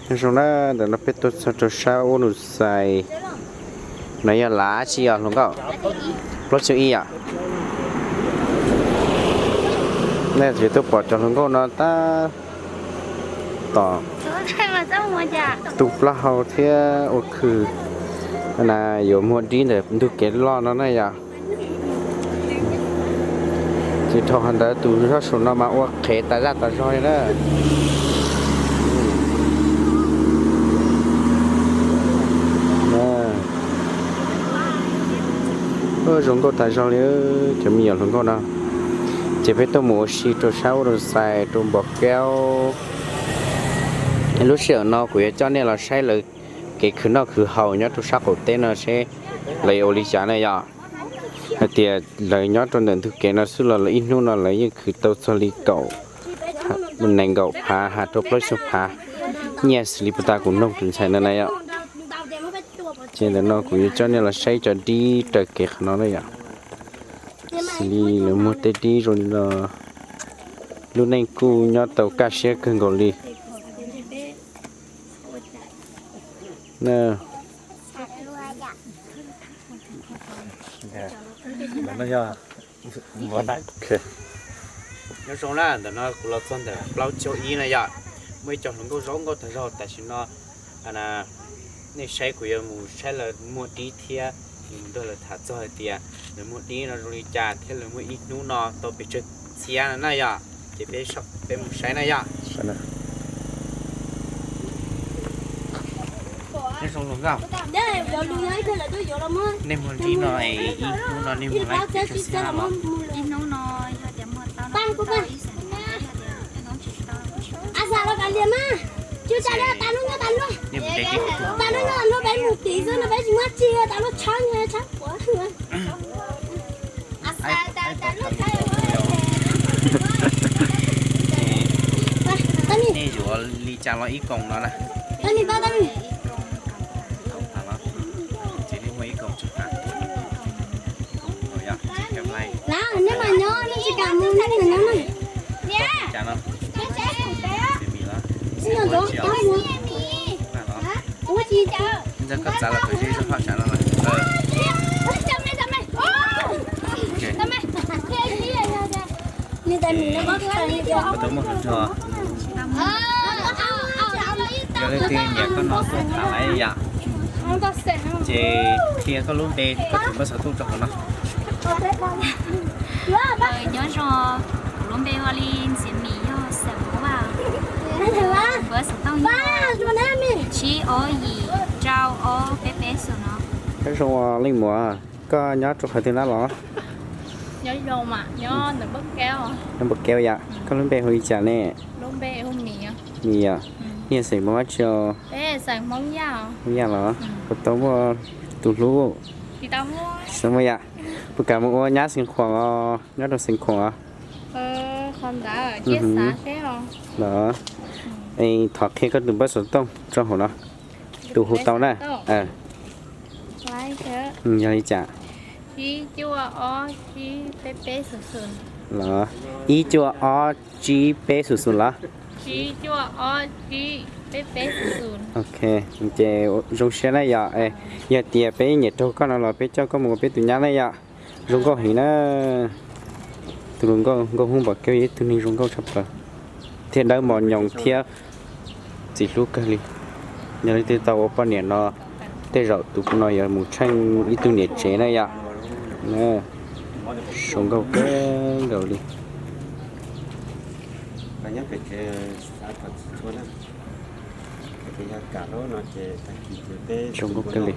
Zoo na, ntawm no peb tuaj txog rau sab ub nus xais. No yog lav tsi os hluas nkauj? Plaub caug ib yom. Nej tsis tuaj pom cov hluas nkauj no tab tom tu plaub hau thiab ua khw na, yuav muag dib ntawm ntug kev loj no na yom. Ces dhau qhov ntawd tus zog saum no mas ua qhev tas zaj tas zog li na. Zoo nkauj tas zog li cov me nyuam hluas nkauj no. Ces peb tuaj mus ua si rau sab ub rau xais rau Npom Kaub. Lub sij hawm no kuv yuav coj nej los saib lawv kev khwv noj khwv haus nyob rau sab qaum teb no seb lawv ua li cas na yom. Hais tias lawv nyob rau ntawm ntug kev no xwb los lawv ib hnub no lawv yeej khwv tau txog li kaum, nees nkaum phav has rau plaub caug phav nyiaj xws li puag ta kuv noog tus ntxhais no na yom. Ces ntawm no kuv yuav coj nej los saib cov dib raws kev qhov no na yom. Xws li lawv muag tej dib zoo li no, lub neej kuj nyob tau kaj siab kawg nkaus li. Nyob zoo na, ntawm no kuv los txog ntawm plaub caug ib na yom. Muaj ib co hluas nkauj zoo nkauj tag zog tam sim no. Nej saib kuv yuav mus saib lawv muag dib thiab mus nrog lawv tham txog hais tias lawv muag dib no zoo li cas thiab lawv muag ib hnub no tau pes tsawg txhiab na yom. Ces peb mus saib na yom. Nyob zoo hluas nkauj. Nej muag dib no es ib hnub no nej muag laib pes tsawg txhiab los? Nej yuav li cas los ib koom no na? Ces nej muag ib koom tsawg txhiab? Yog, nej mas nyob nej tsis kam mus, nej mus nyob na. Cas no? Ntxawg koj txav los kom zeb zog haj tsav no lawm. Koj tau muaj hluas nraug, yog leej twg nyiam koj no kuj tham laiv yom. Ces qhia koj lub npe, koj tus npawb xov tooj rau hauv no. Nyob zoo, kuv lub npe hu li Ntxiv Mis, yog xeem Hmoob Vaj. Npawb xov tooj yog tsib ob yim rau ob peb peb xus no. Nyob zoo leej muam, koj nyob rau qhov twg na los? Nyob Npam Kev yom. Koj lub npe hu li cas ne? Mis yom. Nej xeem Hmoob Vaj tsi os? Hmoob Yaj los? Puas tau muaj tus hlub? Tsis tau muaj yom. Puas kam mus ua nyab Xeev Khuam os, nyob rau Xeev Khuam os? Los, es thov qhia koj tus npawb xov tooj rau hauv no, tus hu tau na. Yog li cas? Los, ib cuaj ob tsib peb xus xus los? Ok, ces zoo siab na yom. Yog tias peb nyiam raug koj no los peb coj koj mus ua peb tus nyab na yom. Zoo nkauj heev na. Tus hluas nkauj Nkauj Hmoob Npam Kev yog ib tug neeg zoo nkauj tshaj plaws thiab dawb mos nyoos thiab txim hlub kawg li. Yog leej twg tau ua poj niam no, tej zaum tus no yuav mus tsheej ib tug niam tsev na yom. Zoo nkauj kawg nkaus li. Zoo nkauj kawg li.